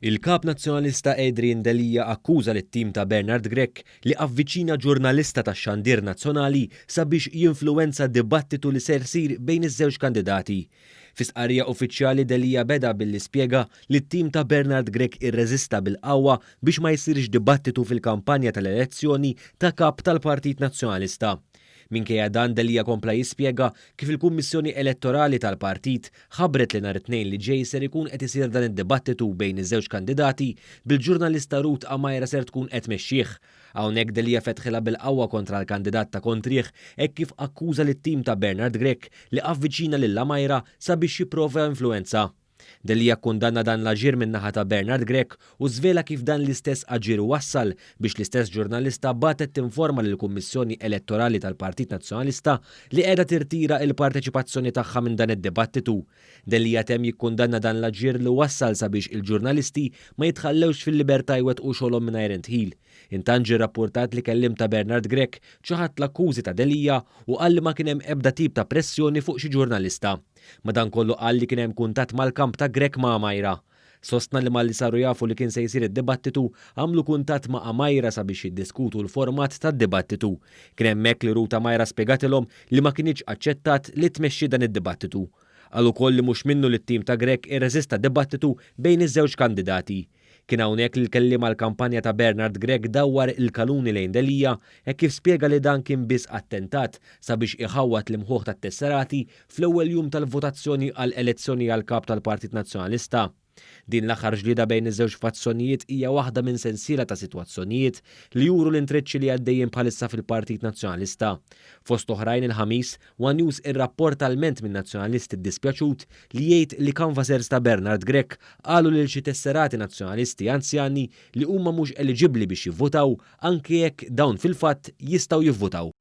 Il-Kap Nazzjonalista Adrian Delia akkuża lit-tim ta' Bernard Grech li avviċina ġurnalista tax-xandir nazzjonali sabiex jinfluwenza dibattitu li ser jsir bejn iż-żewġ kandidati. Fi stqarrija uffiċjali Delia beda billi spjega li t-tim ta' Bernard Grech irreżista bil-qawwa biex ma jsirx dibattitu fil-kampanja tal-elezzjoni ta' Kap tal-Partit Nazzjonalista. Minkejja dan Delia kompla jispjega kif il-Kummissjoni Elettorali tal-Partit ħabbret li nhar it-Tnejn li ġej ser ikun qed isir dan id-dibattitu bejn iż-żewġ kandidati bil-ġurnalista Ruth Amaira ser tkun qed tmexxih. Hawnhekk Delia fetħilha bil-qawwa kontra l-kandidat ta' kontrih hekk kif akkuża lit-tim ta' Bernard Grech li avviċina lil Amaira sabiex jipprova influwenza. Delia kkundanna dan l-aġir min-naħa ta' Bernard Grech u żvela kif dan l-istess aġir wassal biex l-istess ġurnalista bagħtet tinforma lill-Kummissjoni Elettorali tal-Partit Nazzjonalista li qiegħda tirtira il-parteċipazzjoni tagħha minn dan id-dibattitu. Delia temm jikkundanna dan l-aġir li wassal sabiex il-ġurnalisti ma jitħallewx fil-libertà jwettqu xogħolhom mingħajr indħil. Intant ġie rrappurtat li kelliem ta' Bernard Grech ċaħad l-akkużi ta' Delia u qal li ma kien hemm ebda tip ta' pressjoni fuq xi ġurnalista. Madankollu qal li kien hemm kuntatt mal-kamp ta' Grech ma' Amaira. Sostna li malli saru jafu li kien se jsir id-dibattitu, għamlu kuntatt ma' Amaira sabiex jiddiskutu l-format tad-dibattitu. Kien hemmhekk li Ruth Amaira spjegatilhom li ma kinitx aċċettat li tmexxi dan id-dibattitu. Qal ukoll li mhux minnu li t-tim ta' Grech irreżista dibattitu bejn iż-żewġ kandidati. Kien hawnhekk li l-kelliem għall-kampanja ta' Bernard Grech dawwar il-kaluni lejn Delia hekk kif spjega li dan kien biss attentat sabiex iħawwad l-imħuħ tat-tesserati fl-ewwel jum tal-votazzjoni għal elezzjoni għal Kap tal-Partit Nazzjonalista. Din l-aħħar ġlieda bejn iż-żewġ fazzjonijiet hija waħda minn sensiela ta' sitwazzjonijiet li juru l-intreċċi li għaddejjin bħalissa fil-Partit Nazzjonalista. Fost oħrajn il-Ħamis, One News irrapporta lment minn Nazzjonalist iddispjaċut li jgħid li canvassers ta' Bernard Grech qalu lil xi tesserati Nazzjonalisti anzjani li huma mhux eliġibbli biex jivvutaw anke jekk dawn fil-fatt jistgħu jivvutaw.